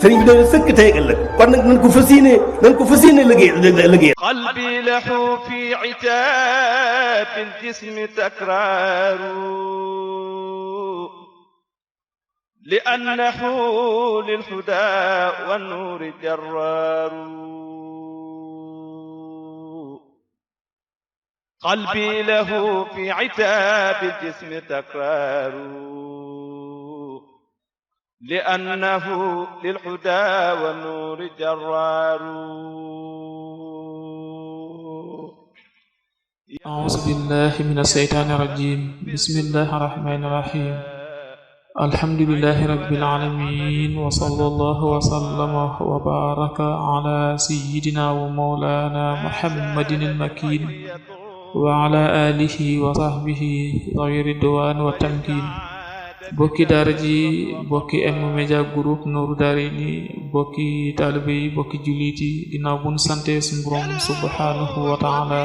sëriñ bi doon sëkk tey ak ëllëg kon nag nañ ko fas yéene liggéey qalbi lahu fi itaab al-jismi takraaru li annahu lil hudaa wan nuuri jarraaru qalbi lahu fi itaab al-jismi takraaru li annahu lil hudaa wan nuuri jarraaru. A'uuzu billaahi mina shaytaani rajiim. Bismillaahi rahmaani rahiim. Alhamdulillaahi rabbil aalamiin wa sallallaahu wa sallama wa baaraka alaa sayyidinaa wa mawlaanaa Muhammadin al-makiin wa alaa aalihi wa sahbihi zawi ridwaan wa tamkiin. bokki daara ji bokki M-Media Group Nourou Darayni bokki taalibe yi bokki jullit yi ginnaaw bu nu sante suñu Boroom subhaanahu wa ta'aala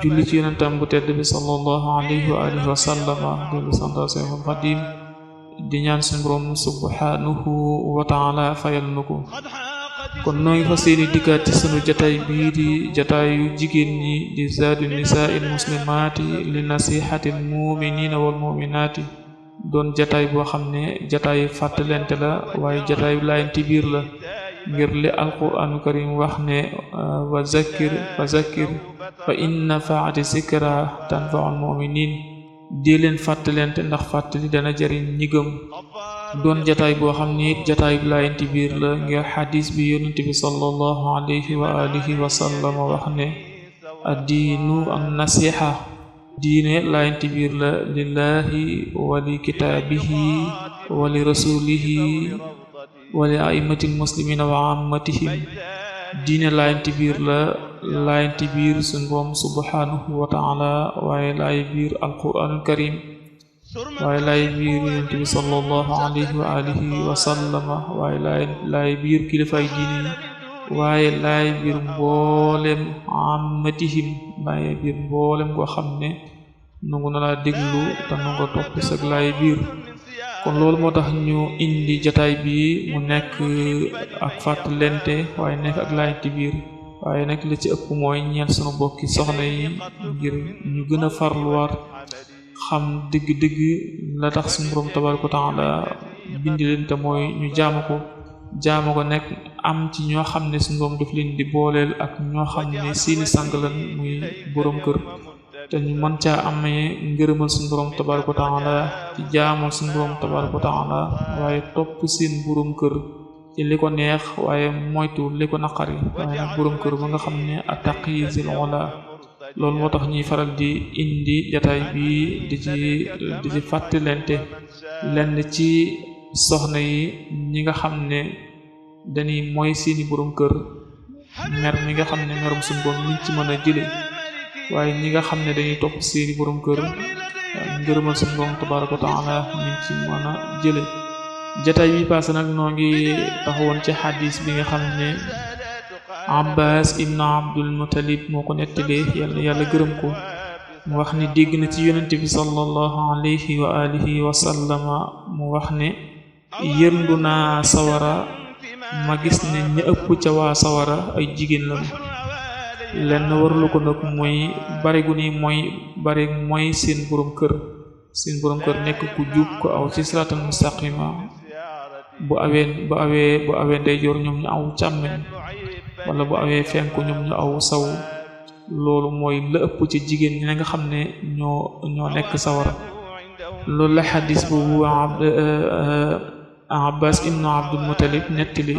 julli ci yonentam bu tedd bi sallallahu alayhi wa alihi wa sallama dellu sant Seexul Xadiim di ñaan suñu Boroom subhaanahu wa ta'aala fayal nu ko. kon noo ngi fas yéene dikkaat ci sunu jataay bii di jataayu jigéen ñi di zaadu nisaa'il muslimaati li nasihatil mu'miniina wal mu'minaati doon jataay boo xam ne jataayu fàttalente la waaye jataayu laayante biir la ngir li alquraanu karim wax ne wa zakkir fa inna faati zikra tanfa'ul mu'minin di leen fàttalente ndax fàttali dana jariñ ñi gëm doon jataay boo xam ne jataayu laayante biir la ngir xadis bi yonent bi sallallahu alayhi wa alihi wa sallam wax ne addiinu an nasiha diine laayante biir la lillahi wa li kitaabihi wa li rasulihi wa li a'immatil muslimina wa ammatihim diine laayante biir la laayante biir sunu Boroom subhanahu wa ta'ala waaye laay biir alquraanul karim waaye laay biir yonent bi sallallahu alayhi wa alihi wa sallama waaye laay biir kilifay diine yi waaye laay biir mboolem ammatihim laay biir mboolem koo xam ne nangu na laa déglu te nangu topp sag laay biir. kon loolu moo tax ñu indi jataay bi mu nekk ak fàttalente waaye nekk ak laayante biir waaye nag li ci ëpp mooy ñeel sunu bokki soxna yi ngir ñu gën a farluwaat xam dëgg-dëgg la tax suñu Boroom tabaaraka wa ta'aala bindi leen te mooy ñu jaamu ko nekk am ci ñoo xam ne suñu Boroom daf leen di booleel ak ñoo xam ne seeni sang lan muy boroom kër te ñu mën caa amee ngërëmal suñu Boroom tabaaraka wa ta'aala ci jaamal suñu Boroom tabaaraka wa ta'aala waaye topp seen boroom kër ci li ko neex waaye moytu li ko naqari waaye nag boroom kër ba nga xam ne attaqi zil ula loolu moo tax ñuy faral di indi jataay bi di ci fàttalente lenn ci soxna yi ñi nga xam ne dañuy mooy seeni boroom kër mer mi nga xam ne merum suñu Boroom liñ ci mën a jële waaye ñi nga xam ne dañuy topp seeni boroom kër ngërëmal suñu Boroom tabaaraka wa ta'aala liñ ci mën a jële jataay bi paase nag noo ngi taxawoon ci xadis bi nga xam ne Abbas ibn Abdul Muttalib moo ko nettalee yàlla gërëm ko mu wax ne dégg na ci yonent bi sallallahu alayhi wa alihi wa sallama mu wax ne yërndu naa sawara ma gis ne ña ëpp ca waa sawara ay jigéen lañu lenn warlu ko nag mooy bare gu ni mooy seen boroom kër nekk ku jub ko aw ci siraatal mustaqima bu awee ndeyjoor ñoom ñu aw càmmeñ wala bu awee fenku ñoom ñu aw saw loolu mooy la ëpp ci jigéen ñi nga xam ne ñoo nekk sawara loolu la xadis boobu Abbas ibnu Abdul Muttalib nettali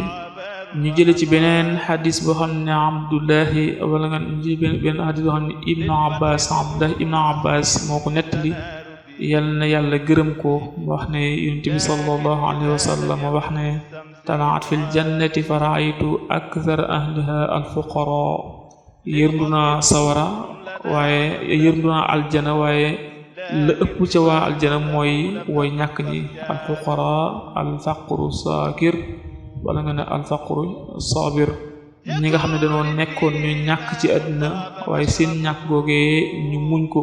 ñu jële ci beneen xadis boo xam ne Abdullahi wala nga ñu beneen xadis boo xam ne Abdullah ibnu Abbas moo ko nettali yal na yàlla gërëm ko wax ne yonent bi sallallahu alayhi wa sallam wax ne talaat fil jannati fa raaytu akthar ahliha alfuqara yërndu naa sawara waaye yërndu naa aljana waaye la ëpp ca waa aljana mooy way ñàkk ñi alfuqara alfaqru saakir wala nga ne alfaqru sabir ñi nga xam ne dañoo nekkoon ñu ñàkk ci àddina waaye seen ñàkk googee ñu muñ ko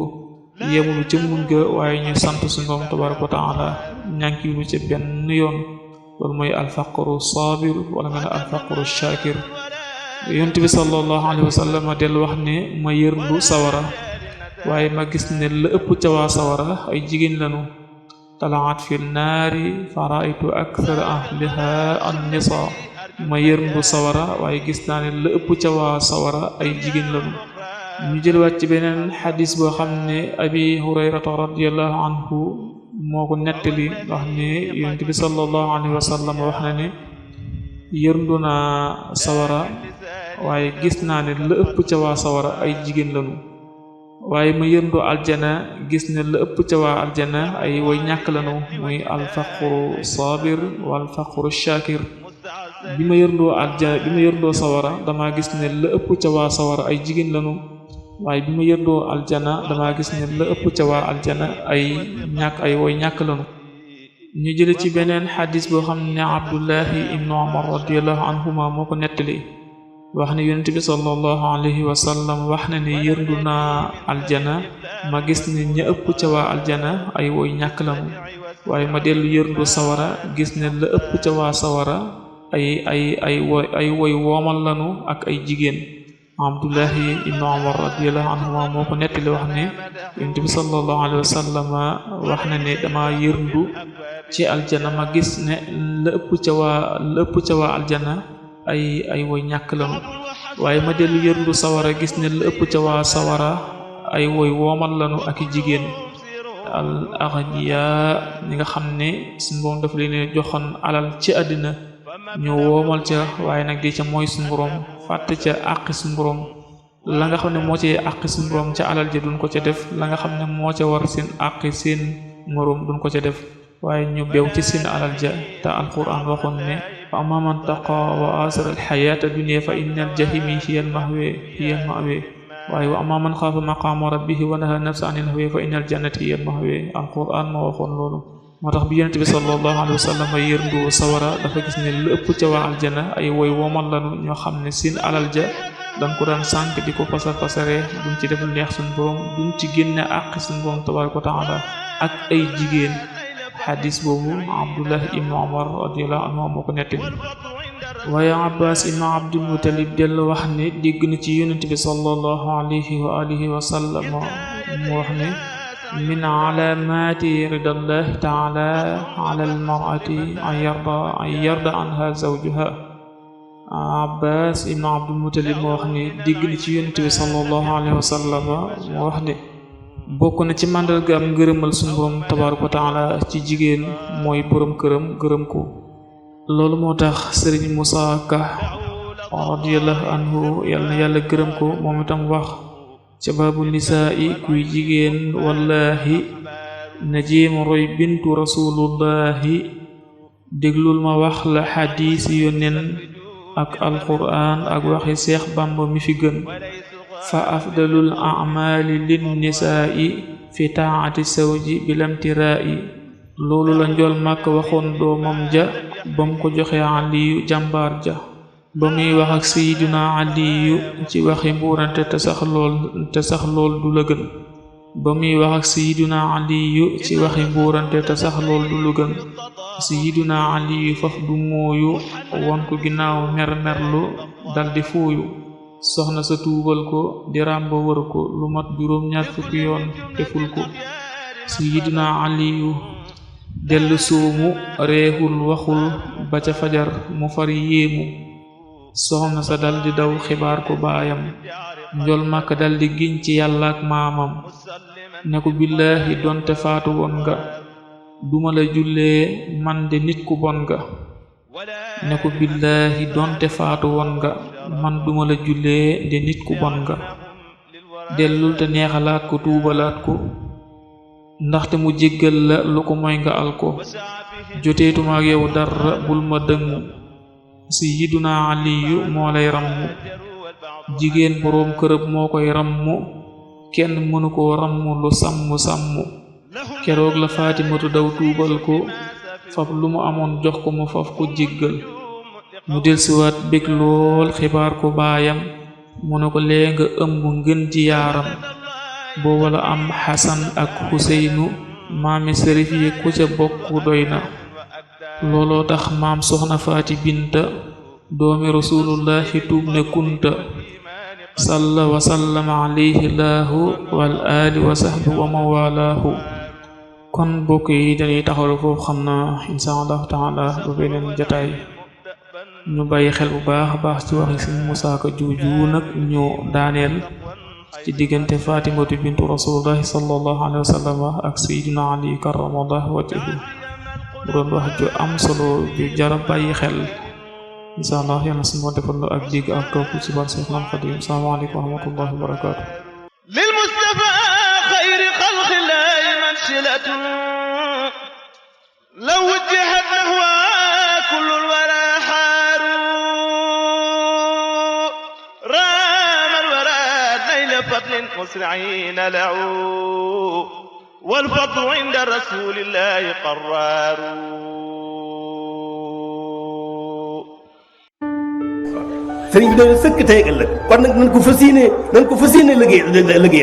yemulu ca muñ ga waaye ñu sant suñu Boroom tabaaraka wa ta'aala ñànkiwulu ca benn yoon loolu mooy alfaqru sabir wala nga ne alfaqru shakir. yonent bi sallallahu alayhi wa sallam dellu wax ne ma yërndu sawara waaye ma gis ne la ëpp ca waa sawara ay jigéen lañu. talaat fi naari fa raaytu akthar ahliha an-nisa. ma yërndu sawara waaye gis naa ne la ëpp ca waa sawara ay jigéen lañu. ñu jëlwaat ci beneen xadis boo xam ne abi hurayrata radiyallahu anhu moo ko nettali wax ne yonent bi sallallahu alayhi wa sallam wax na ne yërndu naa sawara waaye gis naa ne la ëpp ca waa sawara ay jigéen lañu. waaye ma yërndu aljana gis ne la ëpp ca waa aljana ay way ñàkk lañu muy alfaqru sabir wal faqru shakir. bi ma yërndoo sawara dama gis ne la ëpp ca waa sawara ay jigéen lañu waaye bi ma yërndoo aljana dama gis ne la ëpp ca waa aljana ay way ñàkk lañu. ñu jële ci beneen xadis boo xam ne Abdullahi ibnu Umar radiyallahu anhuma moo ko nettali wax ne yonent bi sallallahu alayhi wa sallam wax na ne yërndu naa aljana ma gis ne ña ëpp ca waa aljana ay woy ñàkk lañu waaye ma dellu yërndu sawara gis ne la ëpp ca waa sawara ay woy woomal lañu ak ay jigéen. Abdullahi ibnu Umar radiyallahu anhuma moo ko nettali wax ne yonent bi sallallahu alayhi wa sallam wax na ne dama yërndu ci aljana ma gis ne la ëpp ca waa aljana ay woy ñàkk lañu waaye ma dellu yërndu sawara gis ne la ëpp ca waa sawara ay woy woomal lañu ak i jigéen. al aghniya ñi nga xam ne suñu borom daf leen joxoon alal ci àddina ñu woomal ca waaye nag di ca mooy suñu borom fàtte ca àqi suñu borom la nga xam ne moo ci àqi suñu borom ca alal ja duñ ko ca def la nga xam ne moo ca war seen àqi seen morom duñ ko ca def waaye ñu beew ci seen alal ja te alquran waxoon ne fa amma man taqa wa asara alxayata dunya fa inna aljahimi hiya almahwe waaye wa amma man xaafa maqaama rabbihi wa naha nafsa anil hawa fa inna aljannata hiya almahwe alquran moo waxoon loolu. moo tax bi yonent bi sallallahu alayhi wa sallam yërndu sawara dafa gis ne lu ëpp ca waa aljana ay woy womal lanu ñoo xam ne seen alal ja dañ ko daan sànk di ko pasare duñ ci def neex suñu borom duñ ci génne àq suñu borom tabaraka wa taala ak ay jigéen. xadis boobu Abdullah ibnu Umar radiyallahu anhu moo ko nettali. waaye Abbas ibnu Abdul Muttalib dellu wax ne dégg na ci yonent bi sallallahu alayhi wa alihi wa sallam mu wax ne min alaamati ridallahi taala ala almar'ati an yarda anha zawjuha. Abbas ibnu Abdul Muttalib moo wax ne dégg na ci yonent bi sallallahu alayhi wa sallam mu wax ne bokk na ci màndargaam ngërëmal suñu borom tabaaraka wa taala ci jigéen mooy borom këram gërëm ko. loolu moo tax Sëriñ Musaa Ka radiyallahu anhu yàlla gërëm ko moom itam wax ca baabu nisaa'i kuy jigéen wallahi na jéema roy bintu rasulullahi déglul ma wax la xadiisi yónneen ak alquran ak waxi Seex Bamba mi fi gën. fa afdalul a'maali lin nisaa'i fi taa'ati sawji bilamtiraa'i. loolu la njool màkk waxoon doomam ja bam ko joxe Aliyu jàmbaar ja ba muy wax ak sayiduna Aliyu ci waxi mbuurante te sax lool du la gën. ba muy wax ak sayiduna Aliyu ci waxi mbuurante te sax lool du la gën. sayiduna Aliyu faf du mooyu won ko ginnaaw merlu daldi fooyu. soxna sa tuubal ko di ràmba wër ko lu mat juróom-ñaar fukki yoon deful ko. sayiduna Aliyu dellu soomu reexul waxul ba ca fajar mu far yéemu. soxna sa daldi daw xibaar ko baayam njol màkk daldi giñ ci yàlla ak maamam ne ko billaahi donte faatu woon nga duma la jullee man de nit ku bon nga. ne ko billaahi donte faatu woon nga man duma la jullee de nit ku bon nga. dellul te neexalaat ko tuubalaat ko ndaxte mu jéggal la lu ko moy nga al ko. joteetuma ak yow dara bul ma dëngu. sayyiduna Aliyu moo lay rammu. jigéen boroom kërëb moo koy rammu kenn mënu koo rammu lu sàmm keroog la Faatimatu daw tuubal ko fab lu mu amoon jox ko mu faf ko jéggal. mu delsiwaat bég lool xibaar ko baayam mu ne ko lee nga ëmb ngën ji yaaram. booba la am Xasan ak Xuseynu maami sërif yi ku ca bokk doy na. looloo tax maam soxna faati binta doomi rasulullahi tuub ne kunta salla wa sallama alayhi laahu wal aali wa sahbi wa mawalaahu. kon bokk yi dañuy taxawlu foofu xam naa insha allah taala ba beneen jataay ñu bàyyi xel bu baax a baax ci waxi Sëriñ Musaa Ka juuju nag ñu daaneel ci diggante fatimatu bintu rasulullahi sallallahu alayhi wa sallam ak sayyidina ali karamallahu wajhahu mu doon wax ju am solo ju jara bàyyi xel insha allah yàlla suñu moo defal ak dégg ak topp ci bar Seexul Xadiim. Assalaamu aleykum wa rahmatullahi wa barakaatu. lil Mustafa xayri xalqillahi mansilatun law wujjihat nahwa kullul wara xaaru raamal wara nayla fadlin musri'ina lahu wal fadlu inda rasulillahi qarraaru. sëriñ bi doon sëkk tey ëllëg kon nag nañ ko fas yéene liggéey